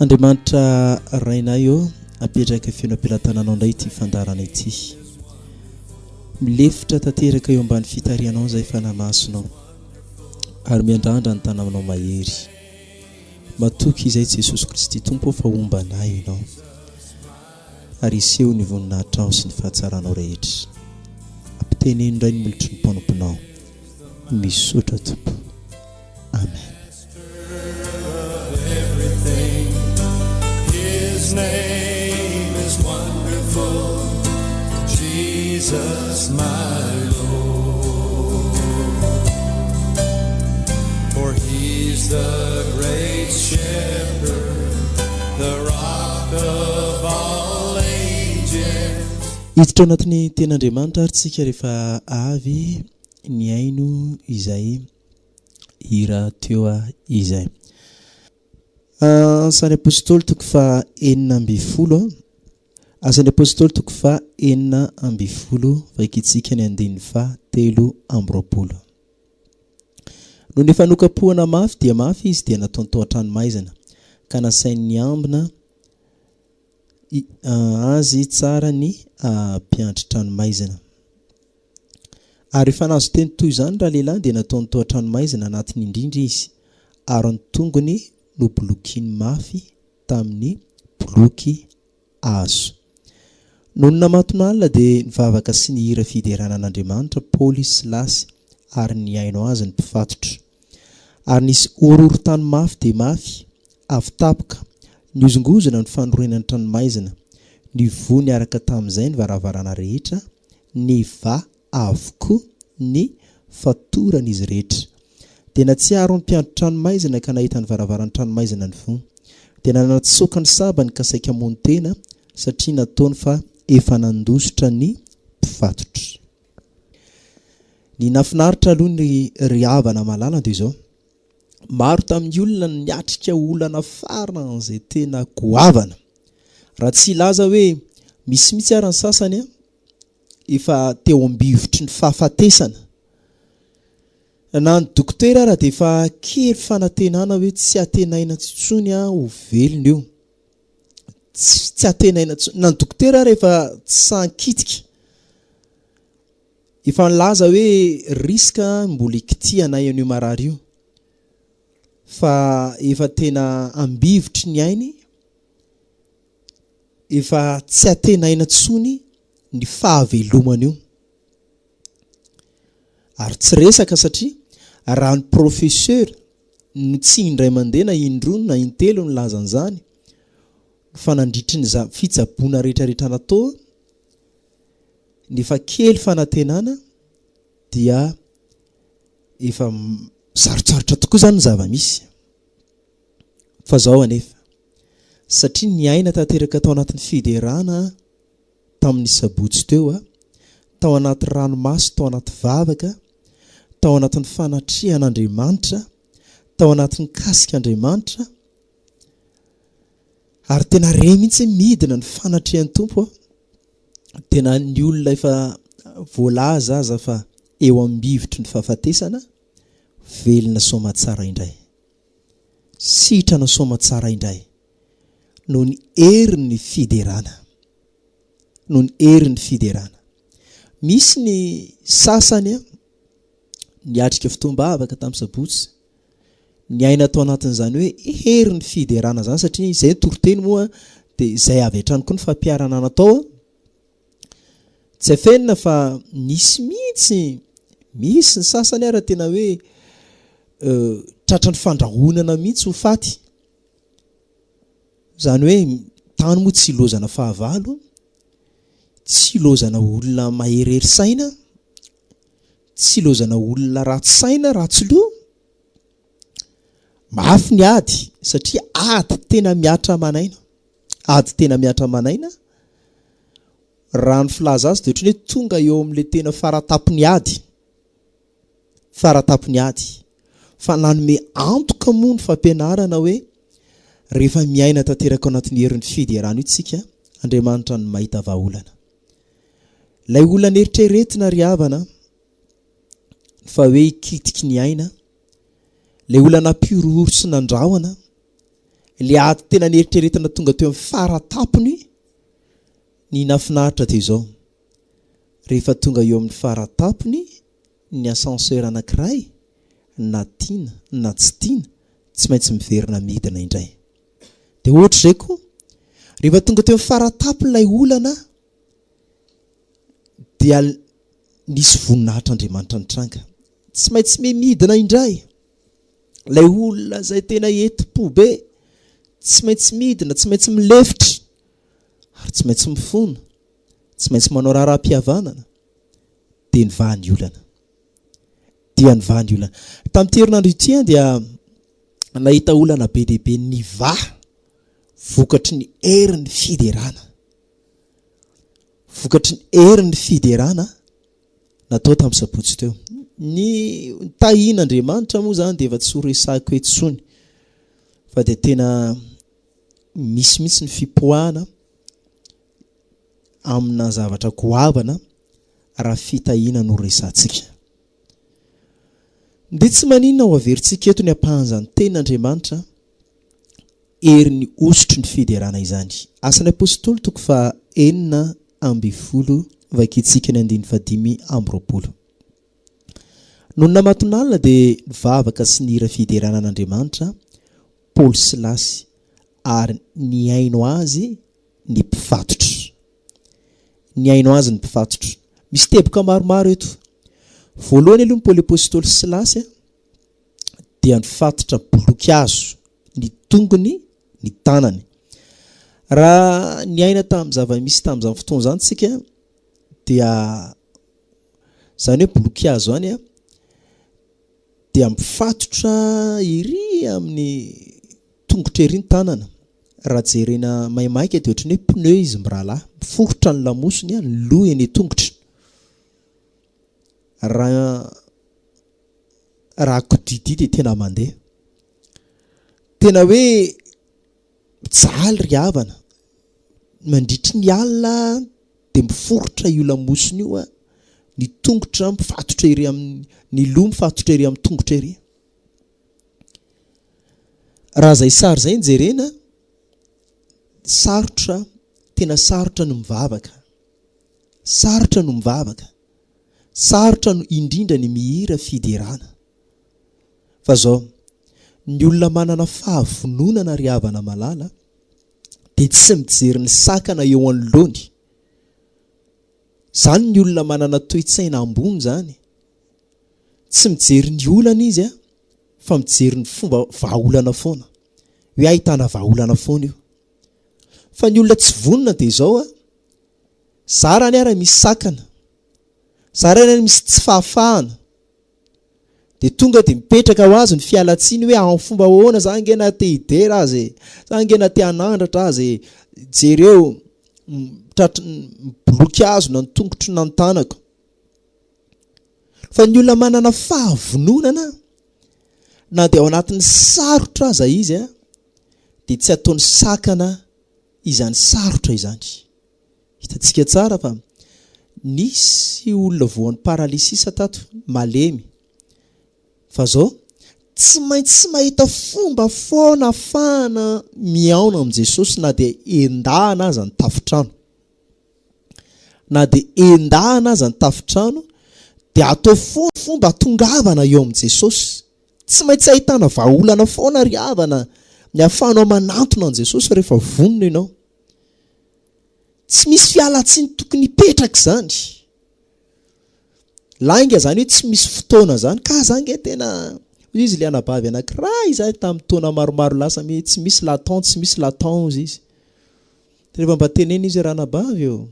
Andriamanitra Rainay ô, apetraka feno am-pelatananao indray ity fandaharana ity. Milefitra tanteraka eo ambany fitarihanao izay Fanahy Masinao ary miandrandra ny tananao mahery. Matoky izay Jesosy Kristy Tompo ô fa homba anay Ianao ary hiseho ny voninahitrao sy ny fahatsaranao rehetra. Ampiteneno indray ny molotry ny mpanomponao. Misaotra Tompo. Amen. Hiditra ao anatin'ny Tenin'Andriamanitra ary tsika rehefa avy nihaino izay hira teo izay. Asan'ny Apostoly toko faha 16. Asan'ny Apostoly toko faha 16, vakintsika ny andininy faha 23. Nony efa nokapohana mafy dia mafy izy dia nataony tao an-tranomaizina, ka nasainy niambina azy tsara ny mpiandry tranomaizina. Ary rehefa nahazo teny toy izany ralehilahy dia nataony tao an-tranomaizina anatiny indrindra izy, ary ny tongony nobolokiany mafy tamin'ny boloky hazo. Nony namatonalina dia nivavaka sy nihira fiderana an'Andriamanitra Paoly sy Silasy ary nihaino azy ny mpifatotra. Ary nisy horohorontany mafy dia mafy, avy tapoka, nihozongozona ny fanorenan'ny tranomaizina, nivoha niaraka tamin'izay ny varavarana rehetra, nivaha avokoa ny fatoran'izy rehetra. Dia nahatsiaro ny mpiandry tranomaizina ka nahita ny varavaran'ny tranomaizina nivoha. Dia nanatsoaka ny sabany ka saika hamono tena, satria nataony fa efa nandositra ny mpifatotra. Ny nahafinaritra aloha ny ry havana malala dia izao, maro tamin'ny olona no niatrika olana faran'izay tena goavana. Raha tsy hilaza hoe misy mihitsy ara ny sasany efa teo ambivotry ny fahafatesana. Na ny dokotera ara dia efa kely fanantenana hoe tsy antenaina intsony ho velona io. Tsy antenaina intsony. Na ny dokotera ara efa tsy sahy nikitika. Efa nilaza hoe risque mbola hikitihanay an'io marary io. Fa efa tena ambivotry ny ainy. Efa tsy antenaina intsony ny fahavelomana io. Ary tsy resaka satria raha ny professeur no tsy indray mandeha na indroa na intelo nilaza an'izany fa nandritry ny fitsaboana rehetrarehetra natao ny efa kely fanantenana dia efa sarotsarotra tokoa izany ny zava-misy. Fa zao anefa, satria niaina tanteraka tao anatin'ny fiderana aho tamin'ny sabotsy teo aho, tao anaty ranomaso, tao anaty vavaka, tao anatin'ny fanatrehan'Andriamanitra, tao anatin'ny kasik'Andriamanitra, ary tena re mihitsy hoe midina ny fanatrehan'ny Tompo aho, tena ny olona efa voalaza aza fa eo ambivitry ny fahafatesana, velona soamatsara indray. Sitrana soamatsara indray noho ny herin'ny fiderana. Noho ny herin'ny fiderana. Misy ny sasany niatrika fotoam-bavaka tamin'ny sabotsy, niaina tao anatin'izany hoe herin'ny fiderana izany satria izay ny toriteny moa dia izay avy hatrany koa ny fampiharana natao. Tsy afenina fa nisy mihitsy, misy ny sasany ara tena hoe tratran'ny fandrahonana mihitsy ho faty. Izany hoe tany moa tsy ilozana fahavalo, tsy ilozana olona maherihery saina, tsy ilozana olona ratsy saina, ratsy loha. Mafy ny ady satria ady tena mihatra aman'aina. Ady tena mihatra aman'aina, raha ny filaza azy dia ohatran'ny hoe tonga eo amin'ilay tena faratapony ady. Faratapony ady. Fa nanome antoka moa ny fampianarana hoe rehefa miaina tanteraka ao anatin'ny herin'ny fiderana io tsika, Andriamanitra no mahita vahaolana. Ilay olana eritreretina ry havana fa hoe hikitiky ny aina, ilay olana nampihorohoro sy nandrahona, Ilay ady tena neritreretina tonga teo amin'ny fara tampony, ny nahafinaritra dia izao, rehefa tonga eo amin'ny fara tampony ny ascenseur anankiray, na tiana na tsy tiana, tsy maintsy miverina midina indray. Dia ohatr'izay koa, rehefa tonga teo amin'ny fara tampony ilay olana, dia nisy voninahitr'Andriamanitra nitranga. Tsy maintsy mihemidina indray ilay olona izay tena entim-po be, tsy maintsy midina, tsy maintsy milefitra, ary tsy maintsy mifona, tsy maintsy manao raharaham-pihavanana, dia nivaha ny olana. Dia nivaha ny olana. Tamin'ity herinandro ity aho dia nahita olana be dia be nivaha vokatry ny herin'ny fiderana. Vokatry ny herin'ny fiderana natao tamin'ny sabotsy teo. Ny tahian'Andriamanitra moa izany dia efa tsy ho resahiko eto intsony fa dia tena misy mihitsy ny fipoahana amina zavatra goavana raha fitahiana no resahantsika. Dia tsy maninona ho averintsika eto ny ampahan'izany tenin'Andriamanitra herin'ny hosotry ny fiderana izany. Asan'ny Apostoly toko faha 16 vakintsika ny andininy faha 25. Nony namatonalina dia nivavaka sy nihira fiderana an'Andriamanitra Paoly sy Silasy ary nihaino azy ny mpifatotra. Nihaino azy ny mpifatotra. Misy teboka maromaro eto. Voalohany aloha ny Paoly Apostoly sy Silasy dia nifatotra boloky hazo ny tongony, ny tanany. Raha niaina tamin'ny zava-misy tamin'izany fotoana izany isika dia izany hoe boloky hazo izany dia mifatotra ery amin'ny tongotra ery ny tanana. Raha jerena maimaika dia ohatran'ny hoe pneu izy mirahalahy, miforitra ny lamosiny, ny loha eny an-tongotra. Raha raha kodidia dia tena mandeha. Tena hoe mijaly ry havana. Mandritry ny alina dia miforitra io lamosina io, ny tongotra mifatotra ery amin'ny, ny loha mifatotra ery amin'ny tongotra ery. Raha izay sary izay no jerena, sarotra, tena sarotra ny mivavaka. Sarotra no mivavaka. Sarotra no indrindra ny mihira fiderana. Fa zao, ny olona manana fahavononana ry havana malala dia tsy mijery ny sakana eo anoloany. Zany ny olona manana toe-tsaina ambony zany. Tsy mijery ny olana izy fa mijery ny fomba vahaolana foana. Hoe ahitana vahaolana foana io. Fa ny olona tsy vonona dia izao a, zarany ara misy sakana, zarany ara misy tsy fahafahana, dia tonga dia mipetraka ho azy ny fialantsiny hoe amin'ny fomba ahoana za ange na te hidera aza e, za ange na te hanandratra aza e, jereo tratry ny boloky hazo na ny tongotro na ny tanako. Fa ny olona manana fahavononana na dia ao anatin'ny sarotra aza izy a, dia tsy ataony sakana izany sarotra izany. Hitantsika tsara fa nisy olona voan'ny paralysisa tato, malemy. Fa zao, tsy maintsy mahita fomba foana afahana mihaona amin'i Jesosy na dia endahana aza ny tafontrano. Na dia endahana aza ny tafontrano dia atao foana fomba atongavana eo amin'i Jesosy. Tsy maintsy ahitana vahaolana foana ry havana ny ahafahanao manantona an'i Jesosy rehefa vonona ianao. Tsy misy fialantsiny tokony hipetraka izany. Lainga izany hoe tsy misy fotoana izany. Ka za nge tena hoy izy ilay anabavy anankiray izay tamin'ny taona maromaro lasa hoe tsy misy latent, tsy misy latent hozy izy. Rehefa mba teneno izy ranabavy ô.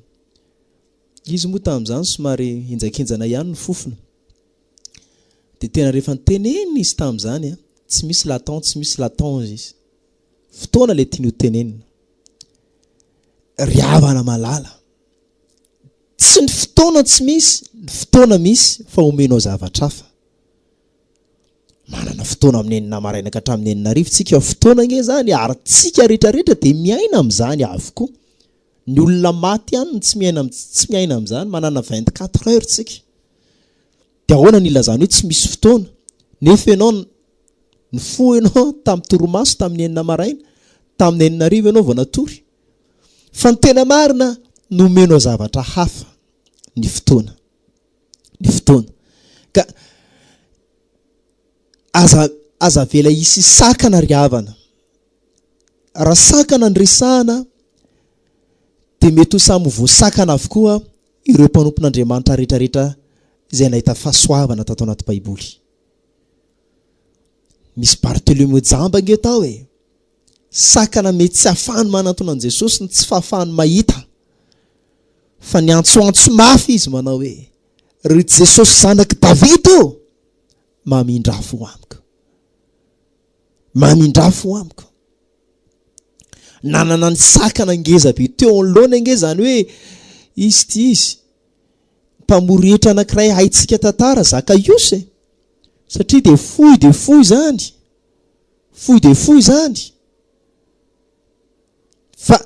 Izy moa tamin'izany somary henjakenjana ihany ny fofona. Dia tena rehefa notenenina izy tamin'izany an, tsy misy latent, tsy misy latent hozy izy. Fotoana ilay tiany ho tenenina. Ry havana malala, tsy ny fotoana tsy misy, ny fotoana misy fa omenao zavatra hafa. Manana fotoana amin'ny enina maraina ka hatramin'ny enina hariva tsika, fotoana ange izany ary tsika rehetra rehetra dia miaina amin'izany avokoa. Ny olona maty ihany no tsy miaina tsy miaina amin'izany, manana 24 heures tsika. Dia ahoana ny ilazana hoe tsy misy fotoana nefa ianao nifoha ianao tamin'ny torimaso tamin'ny enina maraina. Tamin'ny 6000 ianao vao natory. Fa ny tena marina, nomenao zavatra hafa ny fotoana. Ny fotoana. Ka aza aza avela hisy sakana ry havana. Raha sakana no resahana dia mety ho samy ho voasakana avokoa ireo mpanompon'Andriamanitra rehetrarehetra izay nahita fahasoavana tato anaty Baiboly. Misy Bartholomeo jamba ange tao e! Sakana mety tsy hahafahany manantona an'i Jesosy ny tsy fahafahany mahita. Fa niantsoantso mafy izy manao hoe, Ry Jesosy Zanak'i Davida ô! Mamindrà fo amiko. Mamindrà fo amiko. Nanana ny sakana ngeza be teo anoloany ange izany hoe izy ity izy. Mpamory hetra anankiray haintsika tantara, Zakaiosy e! Satria dia fohy dia fohy izany. Fohy dia fohy izany. Fa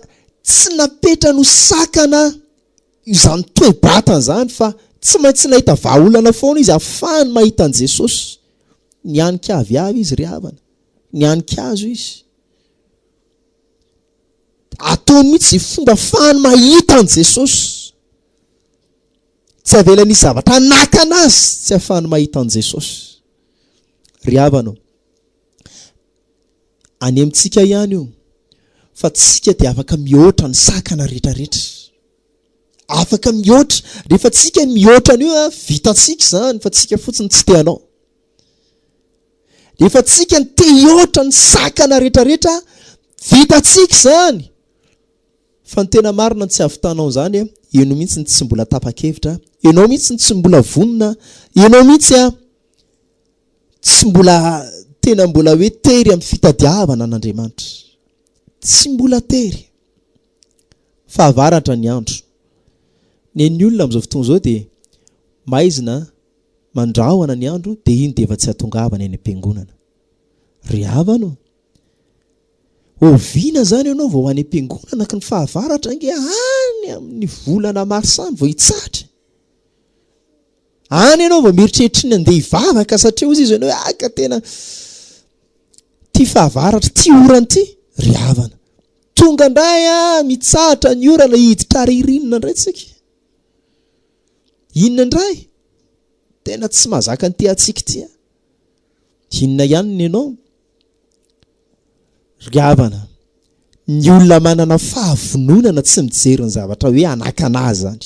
tsy napetrany ho sakana izany toe-batana izany fa tsy maintsy nahita vahaolana foana izy ahafahany mahita an'i Jesosy. Nianika aviavy izy ry havana. Nianika hazo izy. Ataony mihitsy izay fomba ahafahany mahita an'i Jesosy. Tsy avelany hisy zavatra hanakana azy tsy ahafahany mahita an'i Jesosy. Ry havana ô, any amintsika ihany io, fa tsika dia afaka mihoatra ny sakana rehetrarehetra. Afaka mihoatra. Rehefa tsika mihoatra an'io, vitantsika izany, fa tsika fotsiny tsy te hanao. Rehefa tsika ny te hihoatra ny sakana rehetrarehetra, vitantsika izany. Fa ny tena marina ny tsy havitanao izany a, ianao mihitsy no tsy mbola tapa-kevitra, ianao mihitsy no tsy mbola vonona, ianao mihitsy a tsy mbola tena mbola hoe tery amin'ny fitadiavana an'Andriamanitra. Tsy mbola tery. Fahavaratra ny andro. Ny an'ny olona amin'izao fotoana izao dia maizina, mandrahona ny andro dia iny dia efa tsy hahatongavana eny am-piangonana. Ry havana ô! Oviana izany ianao vao any am-piangonana ka ny fahavaratra ange any amin'ny volana marsa any vao hitsahatra e! Any ianao vao mieritreritra ny handeha hivavaka satria hozy izy ianao hoe ah ka tena ity fahavaratra ity orana ity ry havana. Tonga indray ah mitsahatra ny orana hiditra ririnina indray tsika. Inona indray? Tena tsy mahazaka an'ity hatsiaka ity aho. Inona ihany ny anao? Ry havana, ny olona manana fahavononana tsy mijery ny zavatra hoe hanakana azy izany.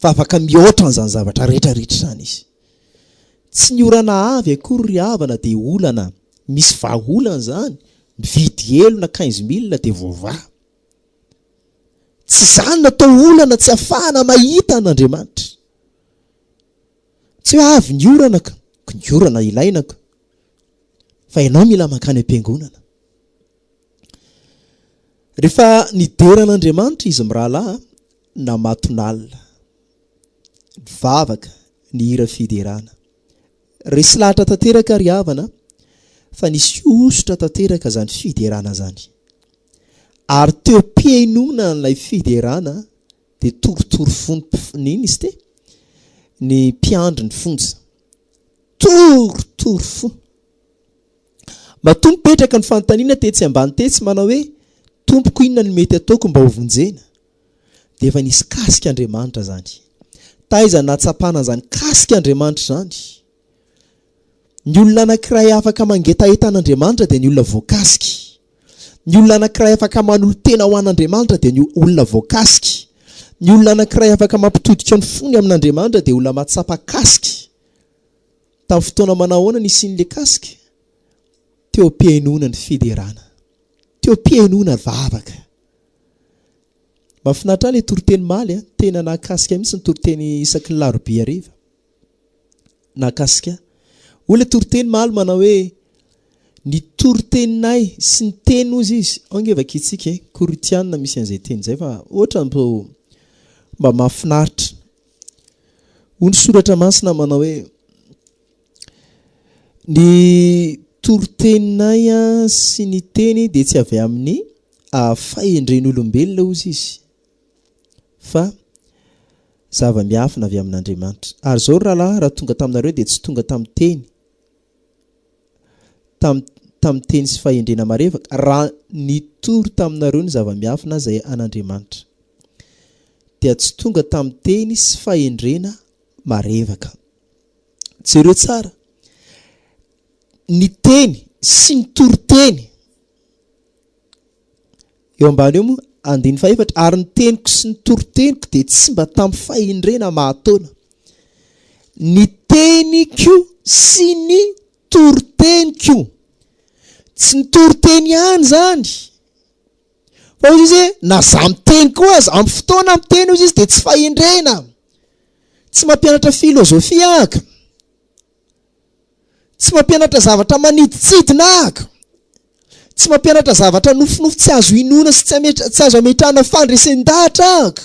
Fa afaka mihoatra an'izany zavatra rehetra rehetra izany izy. Tsy ny orana avy akory ry havana dia olana, misy vahaolana izany, mividy elo na quinze mille dia voavaha. Tsy izany no atao olana tsy afahana mahita an'Andriamanitra. Tsy hoe avy ny orana ka, ny orana ilaina ka. Fa ianao mila mankany am-piangonana. Rehefa nidera an'Andriamanitra izy mirahalahy, namatonalina, nivavaka, nihira fiderana. Resy lahatra tanteraka ry havana fa nisy hosotra tanteraka izany fiderana izany. Ary teo am-pihainoana an'ilay fiderana dia torotoro fo ny inona izy ity? Ny mpiandry ny fonja. Torotoro fo. Matoa mipetraka ny fanontaniana tetsy ambany tetsy manao hoe, Tompoko inona no mety ataoko mba ho vonjena? Dia efa nisy kasika Andriamanitra izany. Taiza nahatsapana an'izany kasika Andriamanitra izany? Ny olona anankiray afaka mangetaheta an'Andriamanitra dia ny olona voakasika. Ny olona anankiray afaka manolo-tena ho an'Andriamanitra dia ny olona voakasika. Ny olona anankiray afaka mampitodika ny fony amin'Andriamanitra dia olona mahatsapa kasika. Tamin'ny fotoana manahoana nisian'ilay kasika? Teo am-pihainoana ny fiderana. Teo am-pihainoana vavaka. Mahafinaritra ahy ilay toriteny omaly a! Tena nahakasika ahy mihitsy ny toriteny isaky ny larobia hariva. Nahakasika ahy. Hoy ilay toriteny omaly manao hoe, Ny toriteninay sy ny teny hozy izy, ao ange vakintsika e, Korintiana misy an'izay teny izay fa ohatran'ny toa mba mahafinaritra. Hoy ny soratra masina manao hoe, Ny toriteninay sy ny teny dia tsy avy amin'ny fahendren'olombelona hozy izy fa zava-miafina avy amin'Andriamanitra. Ary izao ry rahalahy, raha tonga taminareo dia tsy tonga tamin'ny teny, tam, tamin'ny teny sy fahendrena marevaka, raha nitory taminareo ny zava-miafina izay an'Andriamanitra, dia tsy tonga tamin'ny teny sy fahendrena marevaka. Jereo tsara, ny teny sy ny toriteny. Eo ambany eo moa, andininy fahefatra, ary ny teniko sy ny toriteniko dia tsy mba tamin'ny fahendrena mahataona. Ny teniko sy ny toriteniko. Tsy ny toriteny ihany izany. Fa hoy izy hoe, na za miteny koa aza, amin'ny fotoana miteny hoy izy dia tsy fahendrena. Tsy mampianatra filozofia ahako. Tsy mampianatra zavatra manidintsidina ahako. Tsy mampianatra zavatra nofinofy tsy azo inoana sy tsy ametra, tsy azo ametrahana fandresen-dahatra ahako.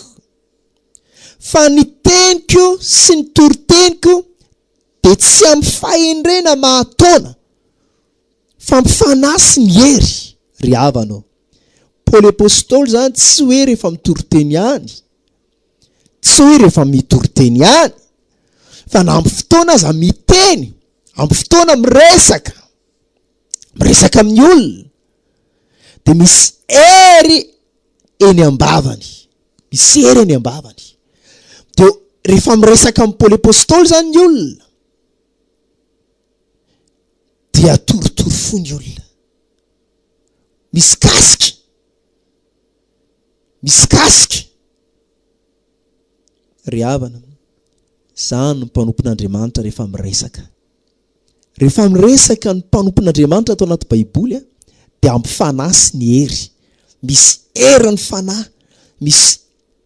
Fa ny teniko sy ny toriteniko dia tsy amin'ny fahendrena mahataona, fa amin'ny fanahy sy ny hery, ry havana ô. Paoly Apostoly izany tsy hoe rehefa mitory teny ihany, Tsy hoe rehefa mitory teny ihany, fa na amin'ny fotoana aza miteny, amin'ny fotoana miresaka, miresaka amin'ny olona, dia misy hery eny am-bavany, misy hery eny am-bavany. Dia rehefa miresaka amin'i Paoly Apostoly izany ny olona, dia torotoro fo ny olona. Misy kasika. Misy kasika. Ry havana, zany ny mpanompon'Andriamanitra rehefa miresaka. Rehefa miresaka ny mpanompon'Andriamanitra ato anaty Baiboly dia ampy fanahy sy ny hery. Misy herin'ny fanahy, misy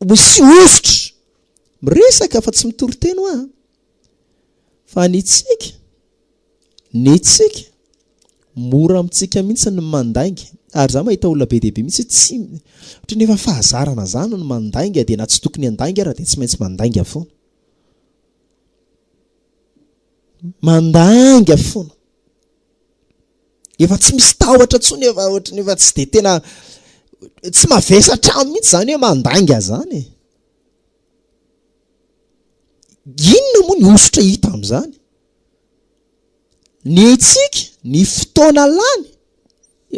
misy hosotra. Miresaka fa tsy mitory teny hoa. Fa ny tsika, ny tsika, mora amintsika mihitsy ny mandainga. Ary za mahita olona be dia be mihitsy hoe tsy, ohatran'ny efa fahazarana zany ny mandainga dia na tsy tokony handainga ara dia tsy maintsy mandainga foana. Mandainga foana. Efa tsy misy tahotra intsony efa ohatran'ny efa tsy dia tena tsy mavesatra aminy mihitsy zany hoe mandainga zany e. Inona moa ny hosotra hita amin'izany? Ny antsika, ny fotoana lany,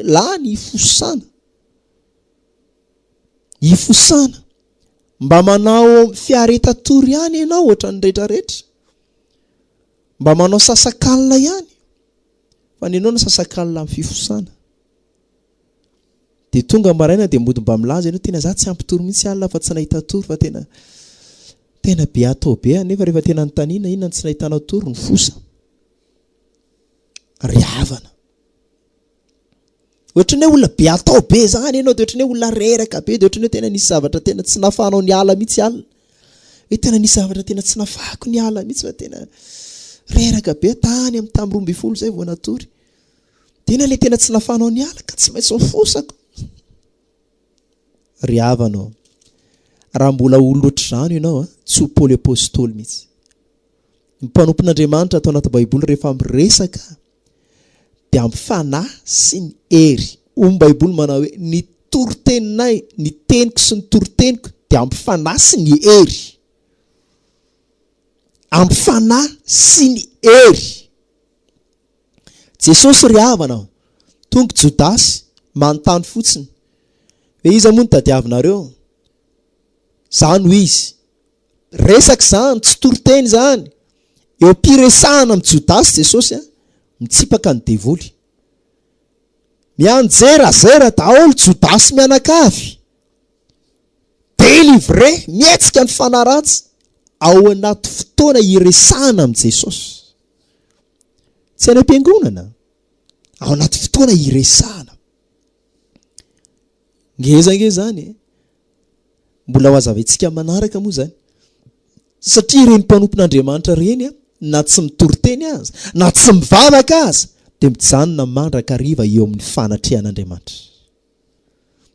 lany hifosana. Hifosana. Mba manao fiaretan-tory ihany ianao ohatran'ny rehetrarehetra. Mba manao sasakalina ihany. Fa ny anao ny sasakalina amin'ny fifosana. Dia tonga maraina dia mody mba milaza ianao tena za tsy ampy tory mihitsy alina fa tsy nahita tory fa tena tena be atao be aho nefa rehefa tena anontaniana inona no tsy nahitanao tory ny fosa ry havana. Ohatran'ny hoe olona be atao be zany ianao dia ohatran'ny hoe olona reraka be dia ohatran'ny hoe tena nisy zavatra tena tsy nahafahanao niala mihitsy alina. Hoe tena nisy zavatra tena tsy nahafahako niala mihitsy fa tena reraka be tany amin'ny tamin'ny 12 izay vao natory. Tena ilay tena tsy nafanao niala ka tsy maintsy nifosako. Ry havana ô, raha mbola olona ohatr'izany ianao, tsy ho Paoly Apostoly mihitsy. Ny mpanompon'Andriamanitra ato anaty Baiboly rehefa miresaka dia amin'ny fanahy sy ny hery. Hoy ny Baiboly manao hoe, ny toriteninay, ny teniko sy ny toriteniko dia amin'ny fanahy sy ny hery. Amin'ny fanahy sy ny hery. Jesosy ry havana ô! Tonga Jodasy, manontany fotsiny, hoe iza moa no tadiavinareo? Za no izy. Resaka izany, tsy toriteny izany. Eo am-piresahana amin'i Jodasy Jesosy a, mitsipaka ny devoly. Mianjerazera daholo Jodasy mianakavy. Délivré, mihetsika ny fanahy ratsy ao anaty fotoana iresahana amin'i Jesosy. Tsy any am-piangonana, ao anaty fotoana iresahana. Ngeza ange izany e! Mbola ho hazavaintsika manaraka moa izany. Satria ireny mpanompon'Andriamanitra ireny, na tsy mitory teny aza, na tsy mivavaka aza, dia mijanona mandrakariva eo amin'ny fanatrehan'Andriamanitra.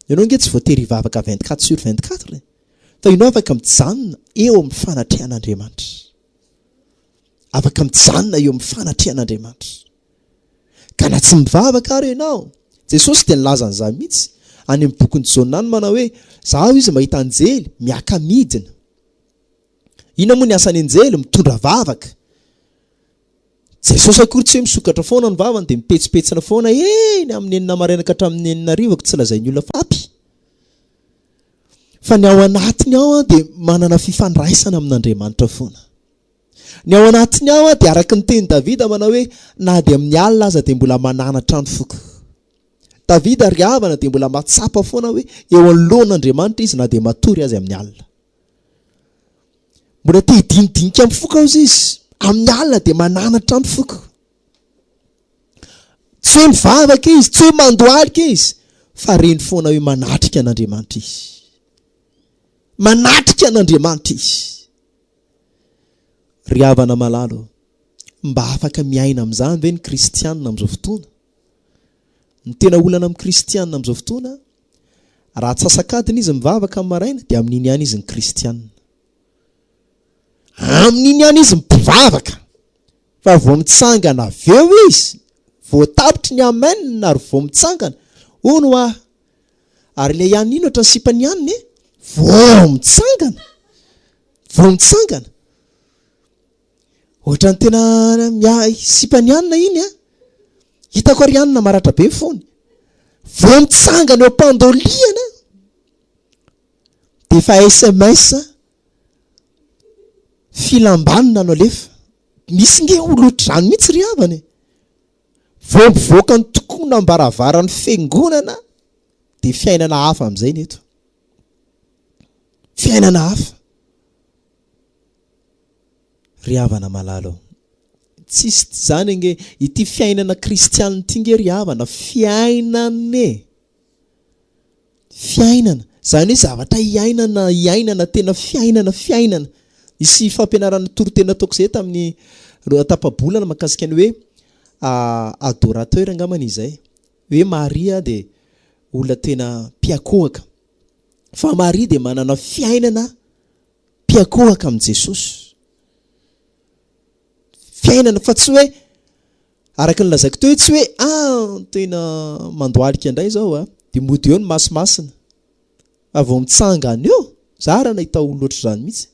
Ianao ange tsy voatery hivavaka 24 sur 24 e! Fa ianao afaka mijanona eo amin'ny fanatrehan'Andriamanitra. Afaka mijanona eo amin'ny fanatrehan'Andriamanitra. Ka na tsy mivavaka ary ianao, Jesosy dia nilaza an'izany mihitsy, any amin'ny bokin'i Jaona any manao hoe, Zaho izy mahita anjely miaka-midina. Inona moa ny asan'ny anjely? Mitondra vavaka. Jesosy akory tsy hoe misokatra foana ny vavany dia mipetsipetsina foana eny amin'ny enina maraina ka hatramin'ny enina hariva ko tsy lazain'ny olona fa ampy. Fa ny ao anatiny ao dia manana fifandraisana amin'Andriamanitra foana. Ny ao anatiny ao dia araka ny tenin'i Davida manao hoe na dia amin'ny alina aza dia mbola mananatra ny foko. Davida ry havana dia mbola mahatsapa foana hoe eo anoloan'Andriamanitra izy na dia matory aza amin'ny alina. Mbola te hidinidinika amin'ny foko aza izy. Amin'ny alina dia mananatra ny foko. Tsy hoe mivavaka izy, tsy hoe mandohalika izy, fa reny foana hoe manatrika an'Andriamanitra izy. Manatrika an'Andriamanitra izy. Ry havana malala ô, mba afaka miaina amin'izany ve ny kristianina amin'izao fotoana? Ny tena olana amin'ny kristianina amin'izao fotoana, raha atsasak'adiny izy mivavaka amin'ny maraina dia amin'iny ihany izy ny kristianina. Amin'iny ihany izy mpivavaka. Fa vao mitsangana avy eo izy, vao tapitry ny amen ary vao mitsangana, hono hoa, ary ilay ihany iny ohatran'ny sipan'i Anne e, vao mitsangana, vao mitsangana. Ohatran'ny tena miahy sipan'i Anne iny an. Hitako ary Anne maratra be ny fony. Vao mitsangana eo am-pandoliana dia efa sms filam-banona no alefa. Misy nge olona ohatr'izany mihitsy ry havana e. Vao mivoaka ny tokonam-baravaran'ny fiangonana dia fiainana hafa amin'izay ny eto. Fiainana hafa. Ry havana malala ô. Tsisy izany ange ity fiainana kristianina ity nge ry havana fiainana e! Fiainana. Izany hoe zavatra iainana iainana tena fiainana fiainana. Nisy fampianarana toriteny nataoko izay tamin'ny tapa-bolana mahakasika ny hoe adorateur angambany izay. Hoe Maria dia olona tena mpiakohaka. Fa Maria dia manana fiainana mpiankohoka amin'i Jesosy. Fiainana fa tsy hoe araka ny lazaiko teo hoe tsy hoe ah tena mandohalika indray izao a, dia mody eo ny masimasina. Fa vao mitsangana eo, za raha nahita olona ohatr'izany mihitsy.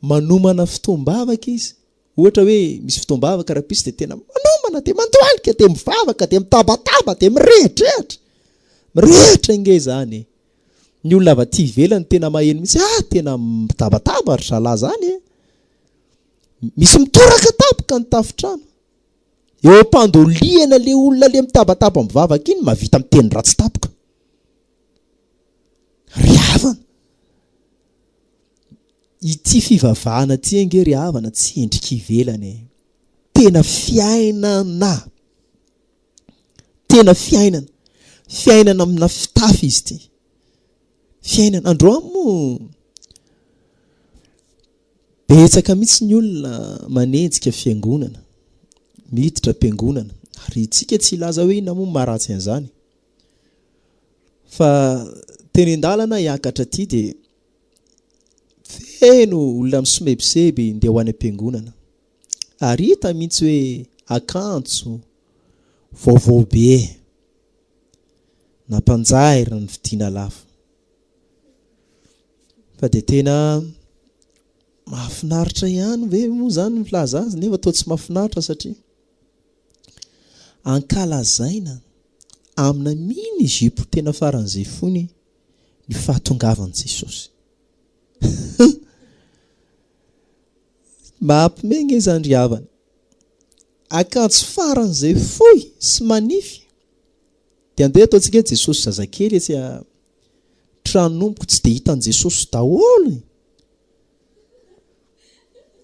Manomana fotoam-bavaka izy. Ohatra hoe misy fotoam-bavaka rahampitso dia tena manomana dia mandohalika dia mivavaka dia mitabataba dia mirehadrehatra. Mirehatra ange izany e. Ny olona avy aty ivelany tena maheno mihitsy ah tena mitabataba ry zalahy zany e. Misy mitoraka tampoka ny tafontrano. Eo am-pandoliana le olona le mitabataba mivavaka iny mahavita miteny ratsy tampoka. Ry havana. Ity fivavahana ity ange ry havana tsy endrika ivelany e. Tena fiainana. Tena fiainana. Fiainana amina fitafy izy ity. Fiainana. Androany moa betsaka mihitsy ny olona manenjika fiangonana, miditra am-piangonana. Ary isika tsy hilaza hoe inona moa no maharatsy an'izany. Fa teny an-dalana hiakatra aty dia feno olona misomebiseby ndeha ho any am-piangonana. Ary hita mihitsy hoe akanjo vaovao be nampanjairina ny vidiana lafo. Fa dia tena mahafinaritra ihany ve moa izany ny milaza azy nefa toa tsy mahafinaritra satria ankalazaina amina mini jupe tena faran'izay fony ny fahatongavan'i Jesosy. Mampime nge izany ry havana. Akanjo faran'izay fohy sy manify. Dia andeha ataontsika hoe Jesosy zazakely etsy an-tranombiko tsy dia hitan'i Jesosy daholo e.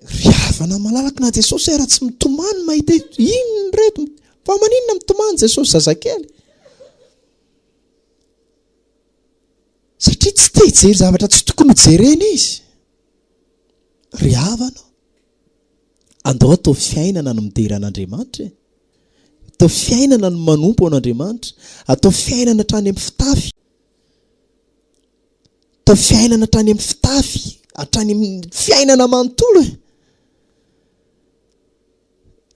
Ry havana malalaka na Jesosy ara tsy mitomany mahita inona ireto fa maninona mitomany Jesosy zazakely? Satria tsy te hijery zavatra tsy tokony ho jerena izy. Ry havana ô, andao atao fiainana ny midera an'Andriamanitra e. Atao fiainana ny manompo an'Andriamanitra. Atao fiainana hatrany amin'ny fitafy. Atao fiainana hatrany amin'ny fitafy, hatrany amin'ny fiainana manontolo e.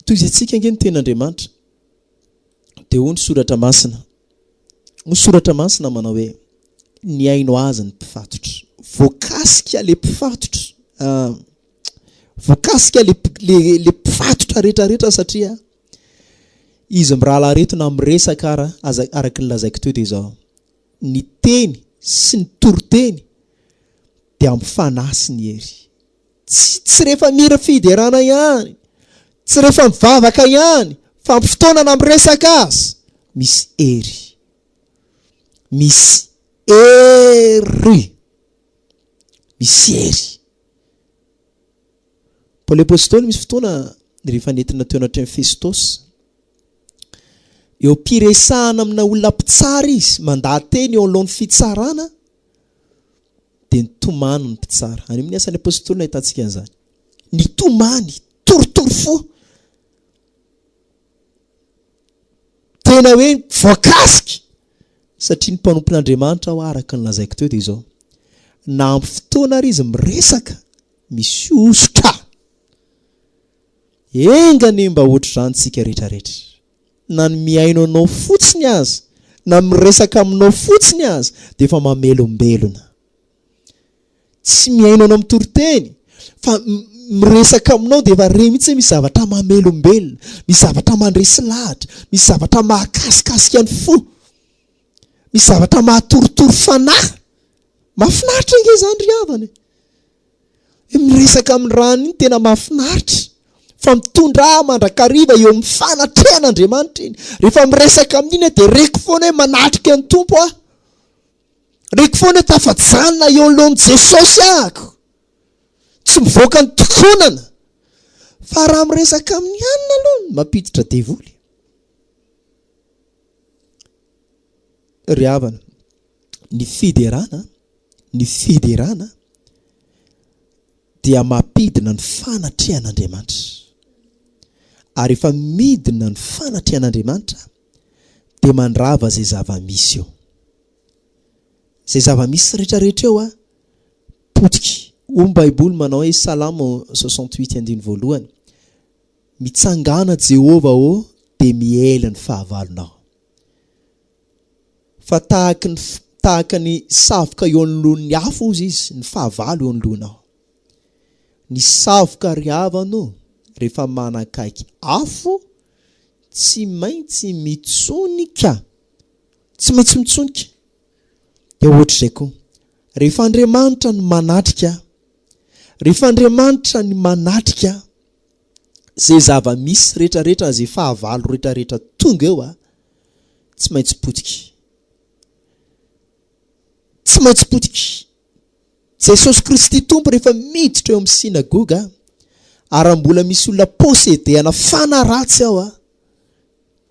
Tohizantsika ange ny tenin'Andriamanitra. Dia hoy ny soratra masina, hoy ny soratra masina manao hoe, nihaino azy ny mpifatotra. Voakasika ilay mpifatotra. Voakasika le le le mpifatotra rehetra rehetra satria izy mirahalahy reto na miresaka ara aza araka ny lazaiko teo dia izao, ny teny sy ny toriteny dia amin'ny fanahy sy ny hery. Tsy tsy rehefa mihira fiderana ihany, tsy rehefa mivavaka ihany fa amin'ny fotoana na miresaka aza misy hery. Misy hery. Misy hery. Paoly Apostoly misy fotoana rehefa nentina teo anatrehan'i Festosy, eo am-piresahana amina olona mpitsara izy, mandaha-teny eo anoloan'ny fitsarana, dia nitomany ny mpitsara. Any amin'ny Asan'ny Apostoly no ahitantsika an'izany. Nitomany, torotoro fo. Tena hoe voakasika! Satria ny mpanompon'Andriamanitra aho araka ny lazaiko teo dia izao, na ampy fotoana ary izy miresaka, misy hosotra! Enga anie mba hoatr'izany tsika rehetrarehetra. Na ny mihaino anao fotsiny aza, na miresaka aminao fotsiny aza dia efa mamelombelona. Tsy mihaino anao mitoriteny fa miresaka aminao dia efa re mihitsy hoe misy zavatra mamelombelona, misy zavatra mandresy lahatra, misy zavatra mahakasikasika ny fo, misy zavatra mahatorotoro fanahy. Mahafinaritra ange izany ry havana e! Hoe miresaka amin'ny rano iny tena mahafinaritra fa mitondra ahy mandrakariva eo amin'ny fanatrehan'Andriamanitra iny. Rehefa miresaka amin'iny aho dia reko foana hoe manatrika ny Tompo aho. Reko foana hoe tafajanona eo anoloan'i Jesosy ahako. Tsy mivoaka ny tokonana. Fa raha miresaka amin'ny hanina aloha, mampiditra devoly. Ry havana, ny fiderana, ny fiderana dia mampidina ny fanatrehan'Andriamanitra. Ary rehefa midina ny fanatrehan'Andriamanitra dia mandrava izay zava-misy eo. Izay zava-misy rehetrarehetra eo a, potika. Hoy ny Baiboly manao hoe Salamo 68 andiny voalohany, Mitsangàna Jehovah ô dia miely ny fahavalonao. Fa tahaky ny tahaka ny savoka eo anoloan'ny afo hozy izy, ny fahavalo eo anoloanao. Ny savoka ry havana ô, rehefa manakaiky afo, tsy maintsy mitsonika. Tsy maintsy mitsonika. Dia ohatr'izay koa, rehefa Andriamanitra no manatrika, rehefa Andriamanitra ny manatrika, izay zava-misy rehetrarehetra, izay fahavalo rehetrarehetra tonga eo a, tsy maintsy potika. Tsy maintsy potika. Jesosy Kristy Tompo rehefa miditra eo amin'ny synagoga, ary raha mbola misy olona possédé-ana fanahy ratsy ao a,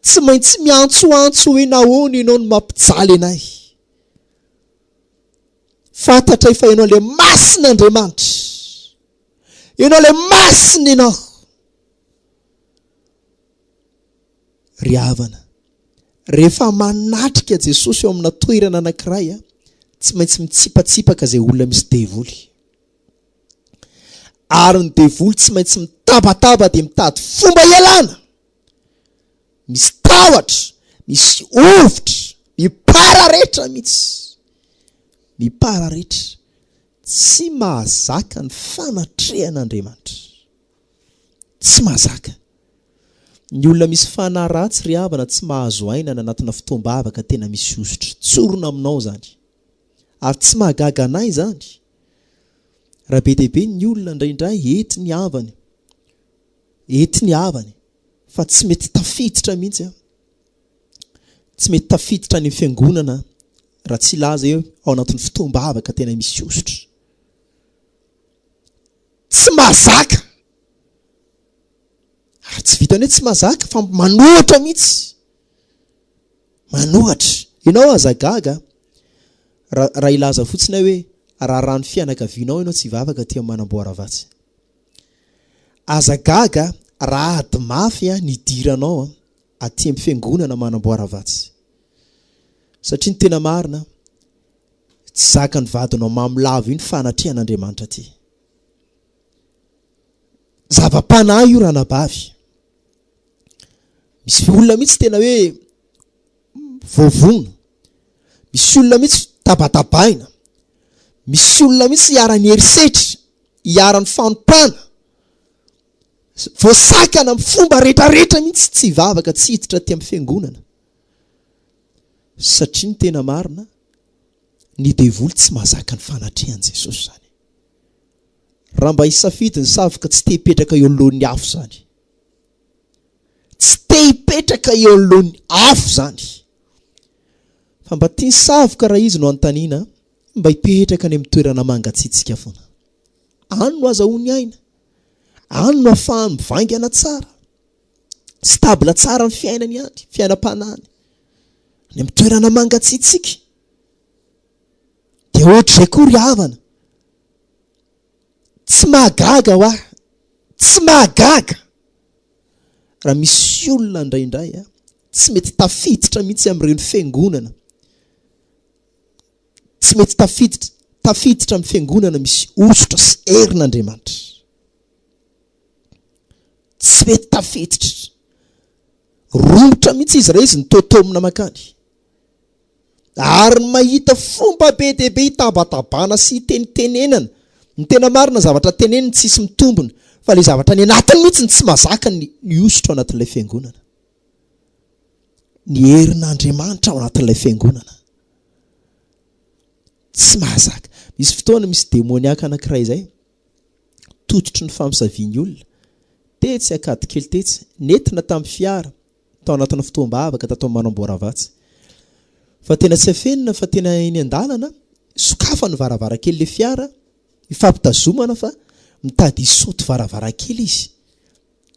tsy maintsy miantsoantso hoe nahoana ianao no mampijaly anay. Fantatray fa ianao ilay masin'Andriamanitra. Ianao ilay masina ianao. Ry havana, rehefa manatrika Jesosy eo amina toerana anankiray, tsy maintsy mitsipatsipaka izay olona misy devoly. Ary ny devoly tsy maintsy mitabataba dia mitady fomba hialana. Misy tahotra, misy hovitra, mipararetra mihitsy. Mipararetra. Tsy mahazaka ny fanatrehan'Andriamanitra. Tsy mahazaka. Ny olona misy fanahy ratsy ry havana tsy mahazo aina any anatina fotoam-bavaka tena misy hosotra. Tsorina aminao izany. Ary tsy mahagaga anay izany. Raha be dia be ny olona indraindray ety ny havany. Ety ny havany. Fa tsy mety tafiditra mihitsy an. Tsy mety tafiditra any amin'ny fiangonana raha tsy hilaza hoe ao anatin'ny fotoam-bavaka tena misy hosotra. Tsy mahazaka. Ary tsy vitan'ny hoe tsy mahazaka fa manohatra mihitsy. Manohatra. Ianao aza gaga raha raha hilaza fotsiny aho hoe raharahan'ny fianakavianao ianao tsy hivavaka aty amin'ny manamboara vatsy. Aza gaga raha ady mafy ny hidiranao aty amin'ny fiangonana manamboara vatsy. Satria ny tena marina, tsy zakan'ny vadinao mamo lava io ny fanatrehan'Andriamanitra aty. Zava-panahy io ranabavy. Misy olona mihitsy tena hoe voavono. Misy olona mihitsy tabatabaina. Misy olona mihitsy iharan'ny herisetra, iharan'ny fanompana. Voasakana amin'ny fomba rehetrarehetra mihitsy tsy hivavaka, tsy hiditra aty amin'ny fiangonana. Satria ny tena marina, ny devoly tsy mahazaka ny fanatrehan'i Jesosy izany. Raha mba hisafidy ny savoka tsy te hipetraka eo anoloan'ny afo izany. Tsy te hipetraka eo anoloan'ny afo izany. Fa mba tian'ny savoka raha izy no anontaniana, mba hipetraka any amin'ny toerana mangatsiatsiaka foana. Any no azahoany aina. Any no ahafahany mivaingana tsara. Stable tsara ny fiainany any, fiainam-panahiny. Any amin'ny toerana mangatsiatsiaka. Dia ohatr'izay koa ry havana. Tsy mahagaga hoa, tsy mahagaga raha misy olona indraindray tsy mety tafiditra mihitsy amin'ireny fiangonana, tsy mety tafiditra tafiditra amin'ny fiangonana misy hosotra sy herin'Andriamanitra. Tsy mety tafiditra. Romotra mihitsy izy raha izy nitotomina mankany. Ary mahita fomba be dia be hitabatabana sy hitenitenenana. Ny tena marina zavatra teneniny tsisy mitombina fa ilay zavatra any anatiny mihitsy no tsy mahazaka ny ny hosotra ao anatin'ilay fiangonana. Ny herin'Andriamanitra ao anatin'ilay fiangonana. Tsy mahazaka. Misy fotoana misy demoniaka anankiray izay tototry ny famosavian'ny olona tetsy Ankadikely tetsy, nentina tamin'ny fiara tao anatina fotoam-bavaka tato Manamboaravatsy. Fa tena tsy afenina fa tena eny an-dalana, sokafany varavarankely le fiara, ifampitazomana fa mitady hisaoty varavarankely izy.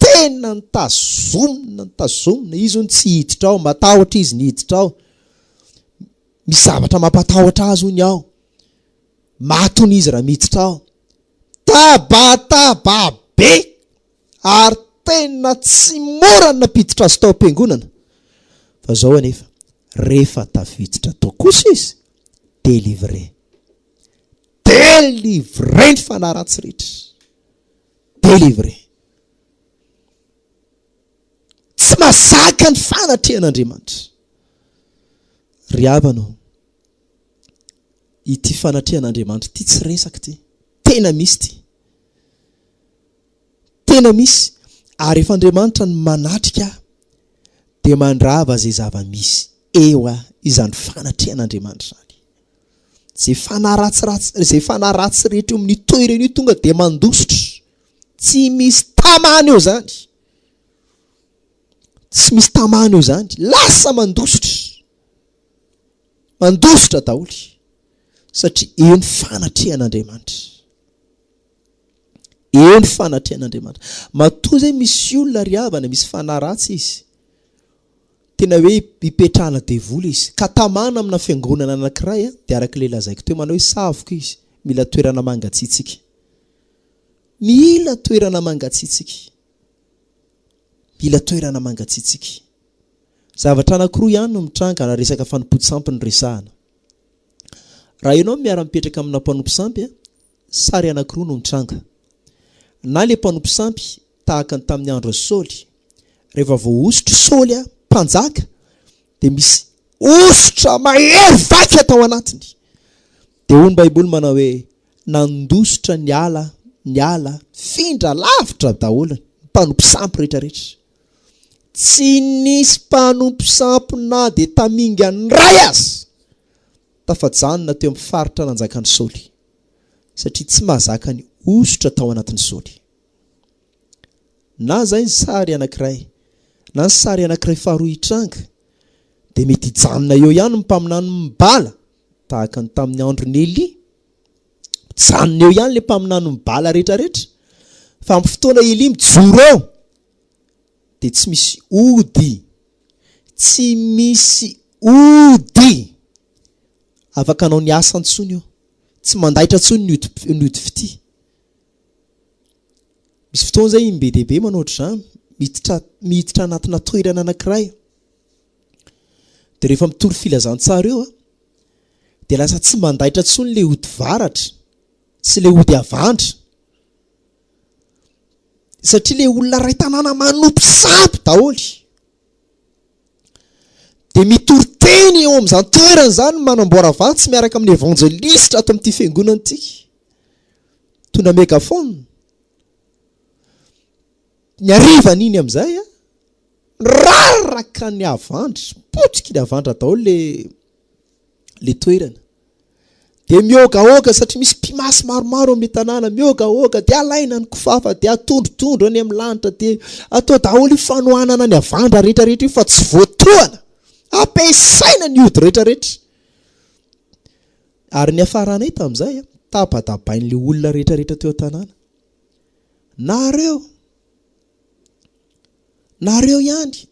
Tena nitazomina, nitazomina, izy hono tsy hiditra ao, matahotra izy ny hiditra ao. Misy zavatra mampatahotra azy hono ao. Maty hono izy raha miditra ao. Tabataba be! Ary tena tsy mora ny nampiditra azy tao am-piangonana. Fa izao anefa, rehefa tafiditra tao kosa izy, délivré. Délivré ny fanahy ratsy rehetra. Délivré. Tsy mazaka ny fanatrehan'Andriamanitra. Ry havana ô, ity fanatrehan'Andriamanitra ity tsy resaka ity. Tena misy ity. Tena misy, ary rehefa Andriamanitra no manatrika dia mandrava izay zava-misy eo izany fanatrehan'Andriamanitra izany. Izay fanahy ratsiratsy, izay fanahy ratsy rehetra eo amin'io toerana io tonga dia mandositra. Tsy misy tamana eo izany. Tsy misy tamana eo izany. Lasa mandositra. Mandositra daholo. Satria eo ny fanatrehan'Andriamanitra. Eo ny fanatrehan'Andriamanitra. Matoa izay misy olona ry havana, misy fanahy ratsy izy. Tena hoe ipetrahana devoly izy. Ka tamana amina fiangonana anankiray dia araka ilay lazaiko teo manao hoe savoka izy. Mila toerana mangatsiatsiaka. Mila toerana mangatsiatsiaka. Mila toerana mangatsiatsiaka. Zavatra anankiroa ihany no mitranga raha resaka fanompoan-tsampy no resahana. Raha ianao miara-mipetraka amina mpanompo sampy, Sary anankiroa no nitranga. Na ilay mpanompo sampy, tahaka ny tamin'ny andron'i Saoly. Rehefa voahosotr'i Saoly mpanjaka, dia misy hosotra mahery vaika tao anatiny. Dia hoy ny Baiboly manao hoe, Nandositra niala, niala, nifindra lavitra daholo ny mpanompo sampy rehetrarehetra. Tsy nisy mpanompo sampy na dia tamingany iray aza tafajanona teo amin'ny faritra nanjakan'i Saoly. satria tsy mahazaka ny hosotra tao anatin'i Saoly. Na izay ny sary anankiray, na ny sary anankiray faharoa hitranga, dia mety hijanona eo ihany ny mpaminanin'i Bala, tahaka ny tamin'ny andron'i Elia. Mijanona eo ihany ilay mpaminanin'i Bala rehetrarehetra, fa amin'ny fotoana Elia mijoro eo, dia tsy misy ody, tsy misy ody afaka hanao ny asa intsony eo. Tsy mandaitra intsony ny ody ny ody fitia. Misy fotoana izay im-be dia be manao ohatr'izany, miditra miditra anatina toerana anankiray, dia rehefa mitory filazantsara eo an, dia lasa tsy mandaitra intsony ilay ody varatra sy ilay ody havandra, satria ilay olona iray tanàna manompo sampy daholo. Dia mitory teny eo amin'izany toerana izany ny manamboara vatsy miaraka amin'ny evanjelistra ato amin'ity fiangonana ity. Mitondra megaphone. Ny harivan'iny amin'izay an, raraka ny havandra, potsiky ny havandra daholo le le toerana. Dia mihogahoga satria misy mpimasy maromaro amin'ilay tanàna, mihogahoga dia alaina ny kofafa dia atondrotondro any amin'ny lanitra dia atao daholo io fanohanana ny havandra rehetra rehetra io fa tsy voatohana. Ampiasaina ny ody rehetra rehetra. Ary ny hafaranay tamin'izay, tabatabain'ilay olona rehetra rehetra teo an-tanàna. Nareo, nareo ihany.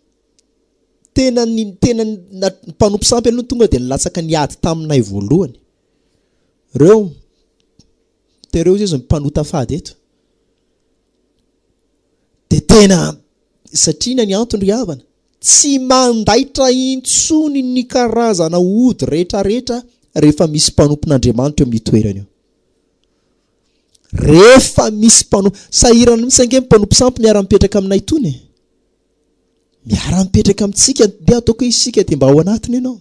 Tena ny tena ny mpanompo sampy aloha tonga dia nilatsaka niady taminay voalohany. Reo, tereo izy ny mpanota fady eto. Dia tena satria na ny antony ry havana, tsy mandaitra intsony ny karazana ody rehetrarehetra rehefa misy mpanompon'Andriamanitra eo amin'io toerana io. Rehefa misy mpanompo, sahirana mihitsy ange ny mpanompo sampy miara-mipetraka aminay itony e. Miara-mipetraka amintsika, ndeha ataoko hoe isika dia mba ao anatiny ianao.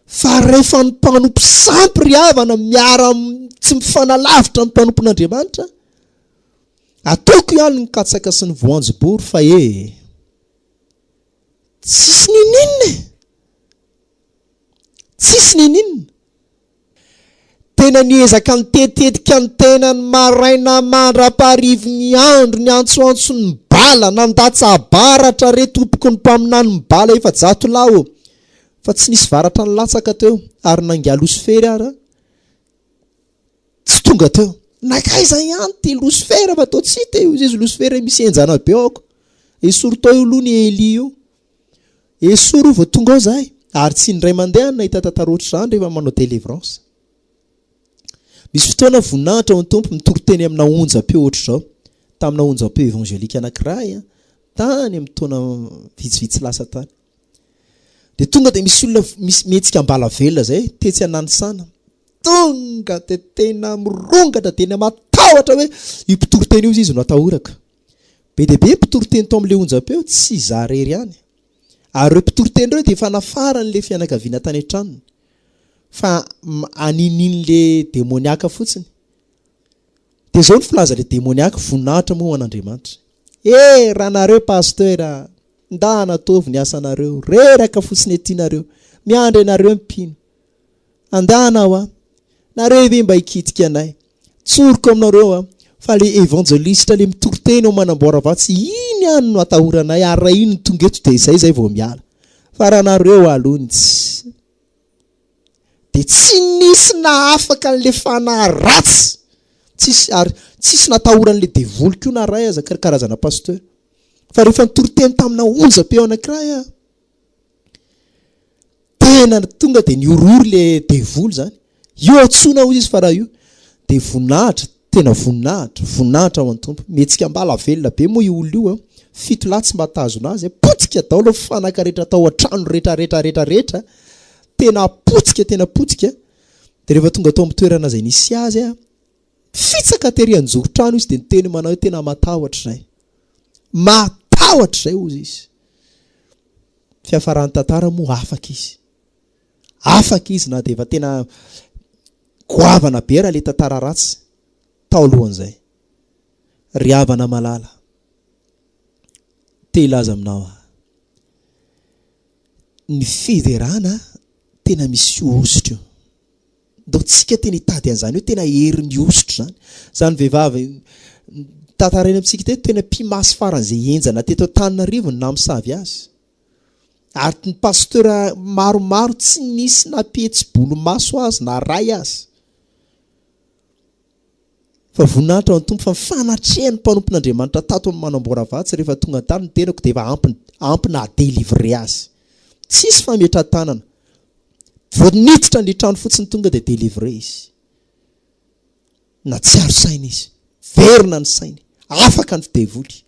Fa rehefa ny mpanompo sampy ry havana miara tsy mifanalavitra ny mpanompon'Andriamanitra, ataoko ihany ny katsaka sy ny voanjobory fa ee tsisy niniana e! Tsisy niniana. Tena niezaka nitetetika ny tenany maraina mandra-paharivin'ny andro niantsoantso ny bala, nandatsa-baratra re tompoko ny mpaminany mibala 400 lahy ô! Fa tsy nisy varatra nilatsaka teo ary na ingahy Losifera ara tsy tonga teo. Nankaiza ihany ity Losifera fa toa tsy hita e! Hoy izy Losifera misy henjana be aoko. Esory tao io aloha ny Elia io. Esory io vao tonga ao zahay. Ary tsy indray mandeha aho nahita tantara ohatr'izany rehefa manao délivrance. Misy fotoana voninahitra ho an'ny Tompo mitory teny amina onjam-peo ohatr'izao. Tamina onjam-peo évangélique anankiray tany amin'ny taona vitsivitsy lasa tany. Dia tonga dia misy olona misy mihetsika ambala velona izay tetsy Ananisana. Tonga dia tena mirongatra dia tena matahotra hoe io mpitory teny io izy no atahorako. Be dia be ny mpitory teny tao amin'ilay onjam-peo, tsy izaho irery ihany. Ary ireo mpitory teny ireo dia efa nafaran'ilay fianakaviana tany an-tranony, fa aninian'ilay demoniaka fotsiny. Dia izao no filazan'ilay demoniaka, voninahitra moa ho an'Andriamanitra. He, raha nareo pasteur a! Ndana ataovy ny asanareo, reraka fotsiny aty nareo, miandry anareo ny mpino. Andana aho a! Nareo ve mba hikitika anay? Tsoriko aminareo a! Fa le evanjelistra le mitory teny ao Manamboaravatsy iny ihany no atahoranay ary raha iny no tonga eto dia izay izay vao miala. Fa raha nareo aloha ny tsy dia tsy nisy nahafaka an'le fanahy ratsy! Tsisy ary tsisy natahoran'le devoly koa na ray aza karazana pasteur. Fa rehefa nitory teny tamina onjam-peo anankiray aho Tena tonga dia nihorohoro le devoly zany. Io antsoina hozy izy fa raha io dia voninahitra, tena voninahitra, voninahitra ho an'ny Tompo. Mihetsika ambala velona be moa io olona io an. Fito lahy tsy mba tazona azy an. Potika daholo ny fanaka rehetra tao an-trano rehetra rehetra rehetra rehetra. Tena potika, tena potika. Dia rehefa tonga tao amin'ny toerana izay nisy azy an, fitsaka tery an-joron-trano izy dia niteny manao hoe tena matahotra izay. Matahotra izay hozy izy. Fiafaran'ny tantara moa afaka izy. Afaka izy na dia efa tena goavana be raha ilay tantara ratsy tao alohan'izay. Ry havana malala, te hilaza aminao aho, ny fiderana tena misy hosotra io. Ndao tsika tena hitady an'izany hoe tena herin'ny hosotra izany. Izany vehivavy tantaraina amintsika teto tena mpimasy faran'izay henjana teto Antananarivo ny namosavy azy. Ary ny pasteur maromaro tsy nisy nampihetsi-bolomaso azy na ray aza. Fa voninahitra ho an'ny Tompo fa ny fanatrehan'ny mpanompon'Andriamanitra tato amin'ny Manamboaravatsy rehefa tonga tany ny tenako dia efa ampy ampy naha-délivrer azy. Tsisy fametrahan-tanana. Vao niditra an'ilay trano fotsiny tonga dia délivrer izy. Natsiaro saina izy. Verina ny sainy. Afaka ny devoly.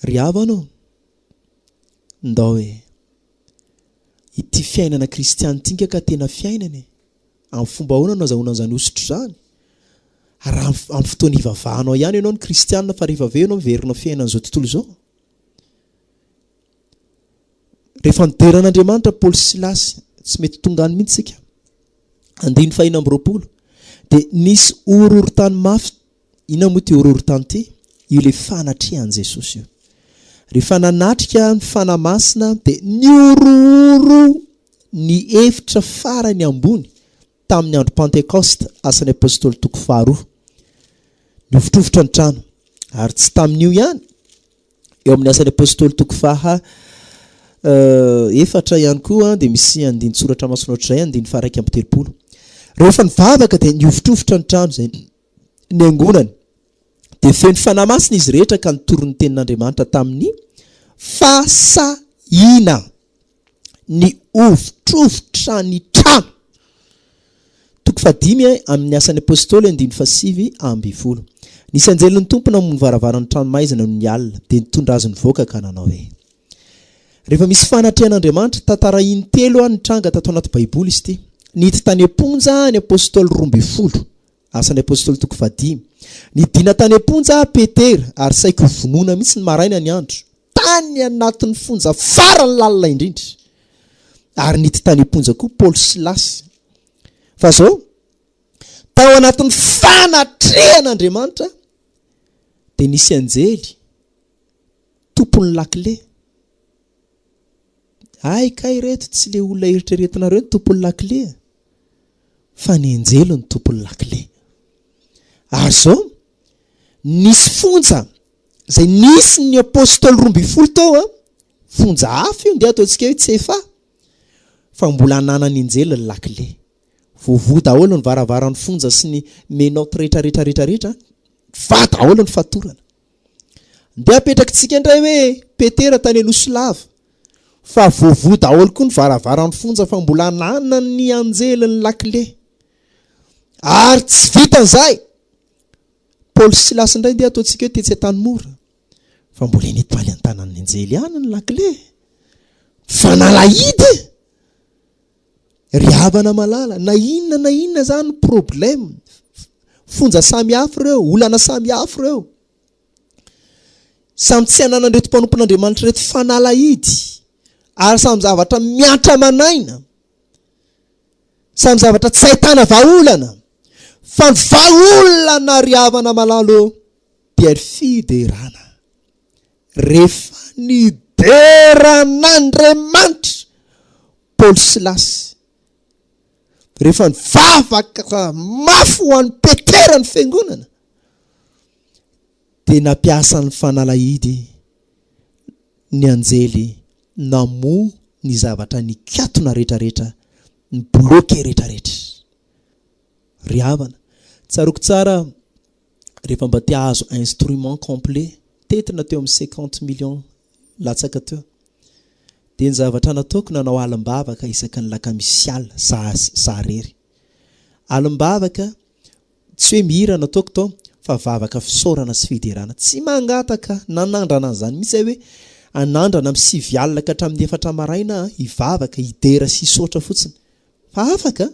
Ry havana ô, ndao e. Ity fiainana kristiana ity nga ka tena fiainana e. Amin'ny fomba ahoana no azahoana an'izany hosotra izany? Raha amin'ny fotoana ivavahanao ihany ianao no kristiana fa rehefa avy eo ianao miverina ao fiainan'izao tontolo izao. Rehefa nidera an'Andriamanitra Paoly sy Silasy, tsy mety tonga any mihitsy isika. Andininy fahenina amby 20, dia nisy horohorontany mafy. Inona moa ity horohorontany ity? Io ilay fanatrehan'i Jesosy io. Rehefa nanatrika ny Fanahy Masina dia nihorohoro ny efitra farany ambony tamin'ny andro Pantekosta, Asan'ny Apostoly toko faharoa. Nihovitrovitra ny trano. Ary tsy tamin'io ihany, eo amin'ny Asan'ny Apostoly toko faha efatra ihany koa dia misy andinin-tsoratra masina ohatr'izay, andininy faha 31. Rehefa nivavaka dia nihovitrovitra ny trano izay niangonany. Dia feno Fanahy Masina izy rehetra ka nitory ny tenin'Andriamanitra tamin'ny fahasahiana. Nihovitrovitra ny trano. Toko fahadimy amin'ny Asan'ny Apostoly andininy fahasivy ambin'ny folo. Nisy anjelin'ny Tompo namoha ny varavaran'ny trano maizina nony alina, dia nitondra azy nivoaka ka nanao hoe, Rehefa misy fanatrehan'Andriamanitra, tantara intelo nitranga tato anaty Baiboly izy ity. Nihidy tany am-ponja ny Apostoly 12. Asan'ny Apostoly toko fahadimy. Nidina tany am-ponja Petera ary saiky ho vonoina mihitsy ny maraina ny andro, tany anatin'ny fonja farany lalina indrindra. Ary nidy tany am-ponja koa Paoly sy Silasy. Fa izao, tao anatin'ny fanatrehan'Andriamanitra dia nisy anjely tompon'ny lakile. Hay kay reto tsy le olona eritreretinareo ny tompon'ny lakile a! Fa ny anjely no tompon'ny lakile. Ary zao, nisy fonja izay nisy ny apostoly 12 tao a, fonja hafa io ndeha ataontsika hoe Tsefa, fa mbola ananan'ny anjely ny lakile. Voavoha daholo ny varavaran'ny fonja sy ny menottes retraretra retraretra, vaha daholo ny fatorana. Ndeha apetrakitsika indray hoe Petera tany Anosilava fa voavoha daholo koa ny varavaran'ny fonja fa mbola ananan'ny anjely ny lakile. Ary tsy vitan'izay! Paoly sy Silasy indray ndeha ataontsika hoe tetsy Antanimora fa mbola eny etoaly an-tanan'ny anjely ihany ny lakile. Fanalahidy e! Ry havana malala, na inona na inona zany problème, fonja samy hafa ireo, olana samy hafa ireo. Samy tsy ananan'ireto mpanompon'Andriamanitra ireto fanalahidy, ary samy zavatra miantra aman'aina, samy zavatra tsy ahitana vahaolana, fa ny vahaolana ry havana malala ô, dia ny fiderana. Rehefa nidera an'Andriamanitra Paoly sy Silasy, rehefa nivavaka mafy ho an'i Petera ny fiangonana, dia nampiasa ny fanalahidy ny anjely namoha ny zavatra nikatona rehetrarehetra, ny bloqué rehetrarehetra. Ry havana, tsaroako tsara rehefa mba te hahazo instrument complet, tetina teo amin'ny cinquante millions latsaka teo, dia ny zavatra nataoko nanao alim-bavaka isaky ny lakamisy alina, za za rery. Alim-bavaka, tsy hoe mihira no ataoko tao fa vavaka fisaorana sy fiderana. Tsy mangataka nanandrana an'izany mihitsy aho hoe hanandrana amin'ny sivy alina ka hatramin'ny efatra maraina aho hivavaka, hidera sy hisaotra fotsiny. Fa afaka.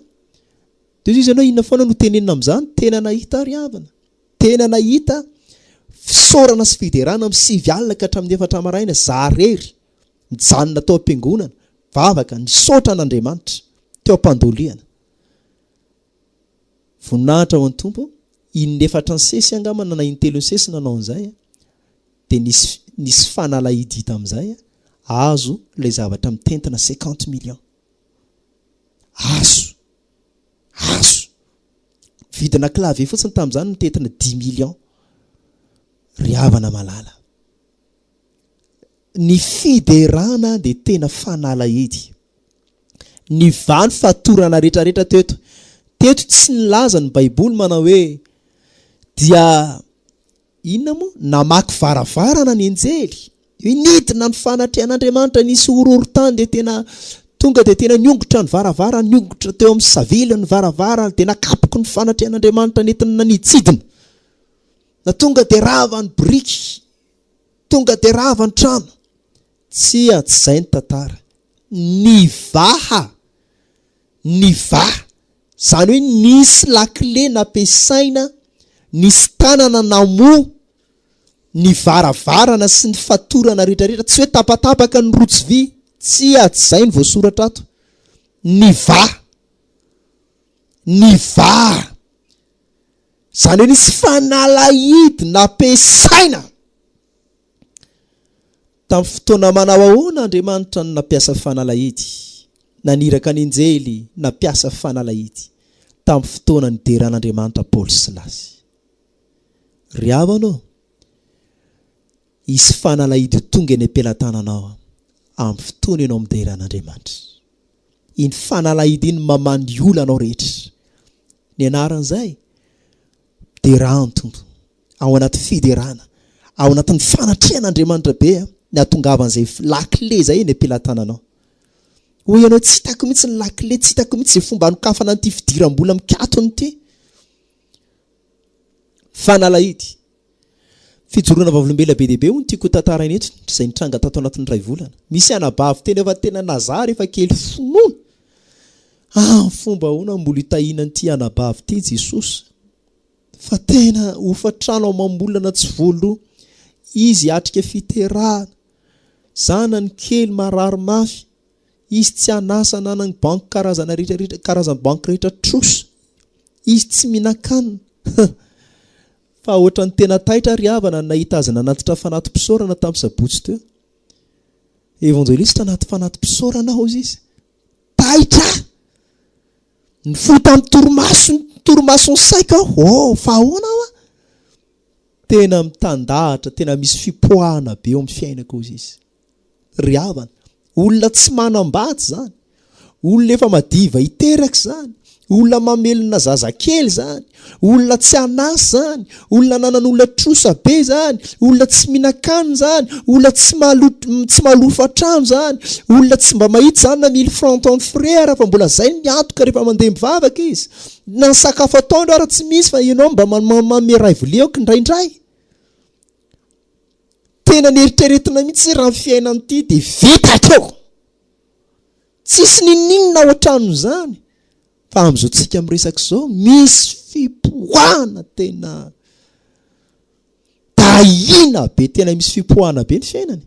Dia hoy izy ianao inona foana no tenenina amin'izany? Tena nahita aho ry havana. Tena nahita fisaorana sy fiderana amin'ny sivy alina ka hatramin'ny efatra maraina, za rery, nijanona tao am-piangonana, vavaka, nisaotra an'Andriamanitra, teo am-pandolihana. Voninahitra ho an'ny Tompo, in'efatra nisesy angamba na intelo nisesy nanao an'izay, dia nisy nisy fanalahidy hita amin'izay, azo ilay zavatra mitentina cinquante millions. Azo. Azo. Vidina clavier fotsiny tamin'izany mitentina dix millions. Ry havana malala. Ny fiderana dia tena fanalahidy. Nivaha ny fatorana rehetrarehetra teto. Teto tsy nilaza ny baiboly manao hoe dia inona moa? Namaky varavarana ny anjely. Hoe nidina ny fanatrehan'Andriamanitra, nisy horohorontany dia tena tonga dia tena niongotra ny varavarana, niongotra teo amin'ny savily ny varavarana, dia nakapoky ny fanatrehan'Andriamanitra nentiny naniditsidina. Na tonga dia rava ny biriky, tonga dia rava ny trano. Tsia, tsy izay ny tantara. Nivaha, nivaha. Izany hoe nisy lakile nampiasaina, nisy tanana namoha ny varavarana sy ny fatorana rehetrarehetra. Tsy hoe tapatapaka ny rojo vy. Tsia, tsy izay no voasoratra ato. Nivaha. Nivaha. Izany hoe nisy fanalahidy nampiasaina. Tamin'ny fotoana manao ahoana Andriamanitra no nampiasa fanalahidy? Naniraka ny anjely nampiasa fanalahidy tamin'ny fotoana nideran'Andriamanitra Paoly sy Silasy. Ry havana ô, hisy fanalahidy ho tonga eny am-pelatananao amin'ny fotoana ianao midera an'Andriamanitra. Iny fanalahidy iny mamaha ny olanao rehetra. Ny anaran'izay, Derà ny Tompo. Ao anaty fiderana, ao anatin'ny fanatrehan'Andriamanitra be ny hahatongavan'izay lakile izay eny am-pelatananao. Hoy ianao, tsy hitako mihitsy ny lakile, tsy hitako mihitsy izay fomba hanokafana an'ity fidiram-bola mikatona ity. Fanalahidy. Fijoroana vavolombelona be dia be hono tiako ho tantaraina eto, izay nitranga tato anatin'ny iray volana. Misy anabavy tena efa tena nazary efa kely finoana. Amin'ny fomba ahoana mbola hitahiana an'ity anabavy ity Jesosy? Fa tena hofa-trano amam-bolana tsy voaloa. Izy hiatrika fiterahana. Zanany kely marary mafy. Izy tsy an'asa ananany banky karazana rehetra rehetra karazany banky rehetra trosa. Izy tsy mihinan-kanina. Fa ohatran'ny tena taitra ry havana ny nahita azy nanatitra fanati-pisaorana tamin'ny sabotsy teo. Evanjelista anaty fanati-pisaorana hozy izy. Taitra aho! Nifoha tamin'ny torimasony, torimason'ny saiko aho. Oh, fa ahoana aho? Tena mitandahatra, tena misy fipoahana be eo amin'ny fiainako hozy izy. Ry havana, olona tsy manambady izany, olona efa madiva hiteraka izany, olona mamelona zazakely izany, olona tsy an'asa izany, olona ananan'olona trosa be izany, olona tsy mihinan-kanina izany, olona tsy mahalo tsy mahalofa trano izany, olona tsy mba mahita izany na mille francs temps de frais ara fa mbola izay no miantoka rehefa mandeha mivavaka izy, na ny sakafo atoandro ara tsy misy fa ianao mba manome iray vilia aoka indraindray. Tena neritreretina mihitsy hoe raha ny fiainana ity dia vita hatreo. Tsisy n'inon'inona ao an-tranon'izany. Fa amin'izao tsika miresaka izao, misy fipoahana tena tahiana be, tena misy fipoahana be ny fiainany.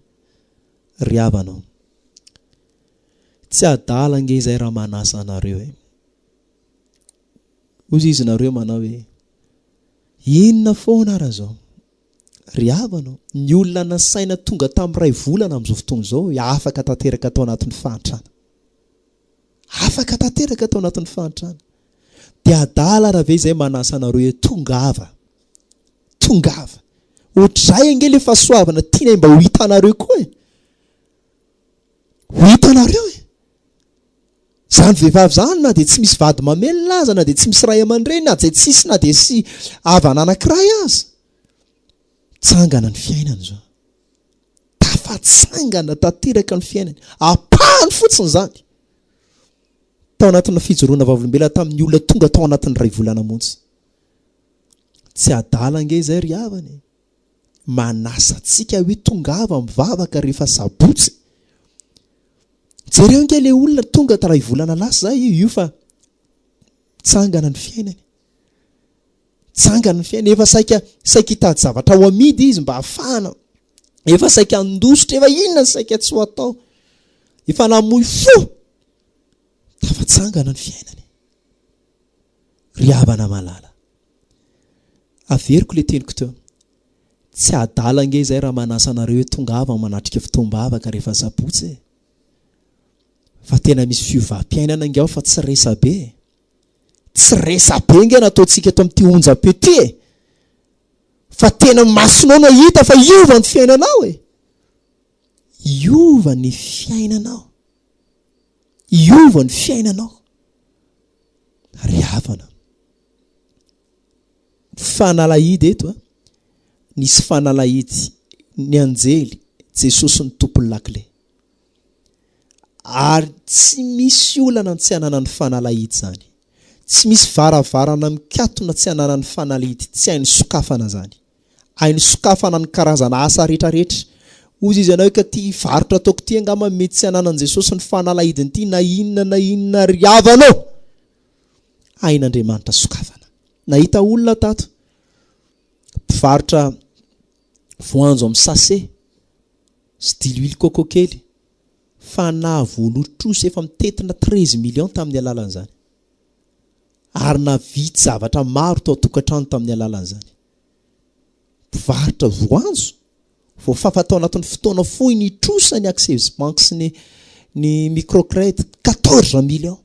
Ry havana ô, tsy adala ange izay raha manasa anareo e. Hoy izy nareo manao hoe, inona foana ara izao? Ry havana ô, ny olona nasaina tonga tamin'ny iray volana amin'izao fotoana izao afaka tanteraka tao anatin'ny fahantrana. Afaka tanteraka tao anatin'ny fahantrana. Dia adala ra ve izay manasa anareo hoe tongava. Tongava. Ohatr'izay ange ilay fahasoavana tianay mba ho hitanareo koa e. Ho hitanareo e. Izany vehivavy izany na dia tsy misy vady mamelona aza, na dia tsy misy ray aman-dreny, na dia tsisy na dia sy havana anankiray aza, mitsangana ny fiainany izao. Tafatsangana tanteraka ny fiainany. Ampahany fotsiny izany. Tao anatina fijoroana vavolombelona tamin'ny olona tonga tao anatin'ny iray volana monja. Tsy adala ange izay ry havana e. Manasa antsika hoe tongava mivavaka rehefa sabotsy. Jereo ange le olona tonga taray volana lasa zay io io fa tsangana ny fiainany. Tsangana ny fiainany efa saika saika hitady zavatra ho amidy izy mba hahafahana efa saika handositra efa inona ny saika tsy ho atao. Efa namoy fo. Tafatsangana ny fiainany. Ry havana malala. Averiko le teniko teo. Tsy adala ange izay raha manasa anareo hoe tongava manatrika fotoam-bavaka rehefa sabotsy e! Fa tena misy fiovam-piainana ange ao fa tsy resa-be e! Tsy resa-be ange no ataontsika eto amin'ity onjam-peo ity e! Fa tena ny masonao no hahita fa hiova ny fiainanao e! Hiova ny fiainanao. Hiova ny fiainanao. Ry havana. Fanalahidy eto a! Nisy fanalahidy, ny anjely, Jesosy ny tompon'ny lakile. Ary tsy misy olana tsy ananany fanalahidy izany. Tsy misy varavarana mikatona tsy ananany fanalahidy, tsy hainy sokafana izany. Hainy sokafana ny karazana asa rehetra rehetra. Hozy izy anao ka ty varotra ataoko ty angamba mety tsy ananan'i Jesosy ny fanalahidiny ty na inona na inona ry havana ô! Hain'Andriamanitra sokafana. Nahita olona tato, mpivarotra voanjo amin'ny sachet sy diloilo coco kely, fa nahavoaloa trosa efa mitentina treize millions tamin'ny alalan'izany. Ary nahavita zavatra maro tao an-tokantrano tamin'ny alalan'izany. Mpivarotra voanjo, voafafa tao anatin'ny fotoana fohy ny trosa ny Access Bank sy ny ny Microcred, 14 millions.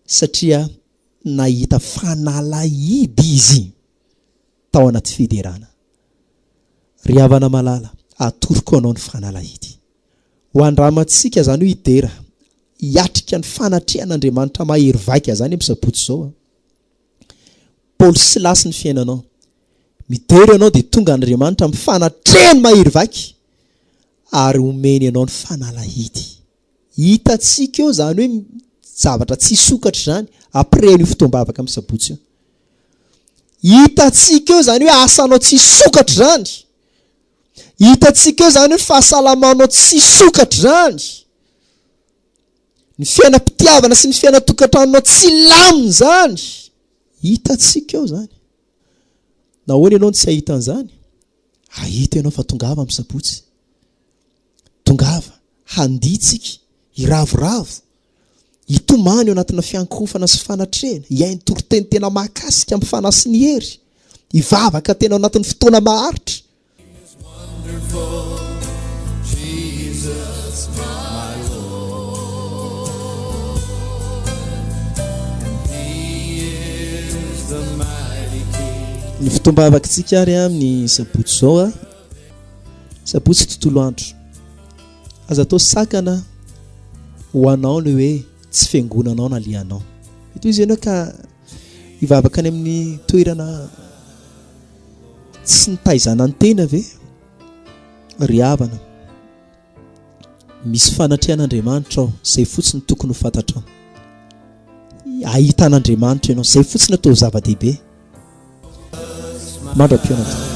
Satria nahita fanalahidy izy tao anaty fiderana. Ry havana malala, atoroko anao ny fanalahidy. Ho andramantsika izany hoe hidera, hiatrika ny fanatrehan'Andriamanitra mahery vaika izany amin'ny sabotsy izao an. Paoly Silasy ny fiainanao. Midera ianao dia tonga Andriamanitra amin'ny fanatrehany mahery vaika ary omeny anao ny fanalahidy. Hitantsika eo izany hoe zavatra tsy hisokatra izany après an'io fotoam-bavaka amin'ny sabotsy io. Hitantsika eo izany hoe asanao tsy hisokatra izany. Hitantsika eo izany hoe fahasalamanao tsy hisokatra izany. Ny fiainam-pitiavana sy ny fiainan-tokantranonao tsy hilamina izany. Hitantsika eo izany. Nahoana ianao no tsy hahita an'izany? Hahita ianao fa tongava amin'ny sabotsy. Tongava, handihy tsika, hiravoravo, hitomany ao anatina fiankohofana sy fanatrehana, hihaino toriteny tena mahakasika amin'ny fanahy sy ny hery, hivavaka tena ao anatin'ny fotoana maharitra. Ny fotoam-bavakitsika ary amin'ny sabotsy izao a. Sabotsy tontolo andro. Aza atao sakana ho anao ny hoe tsy fiangonanao no alehanao. Mety ho izy ianao ka hivavaka any amin'ny toerana tsy nitaizana ny tena ve? Ry havana, misy fanatrehan'Andriamanitra ao, izay fotsiny tokony ho fantatrao. Ahita an'Andriamanitra ianao, izay fotsiny atao zava-dehibe. Mandra-pihaona tompoko.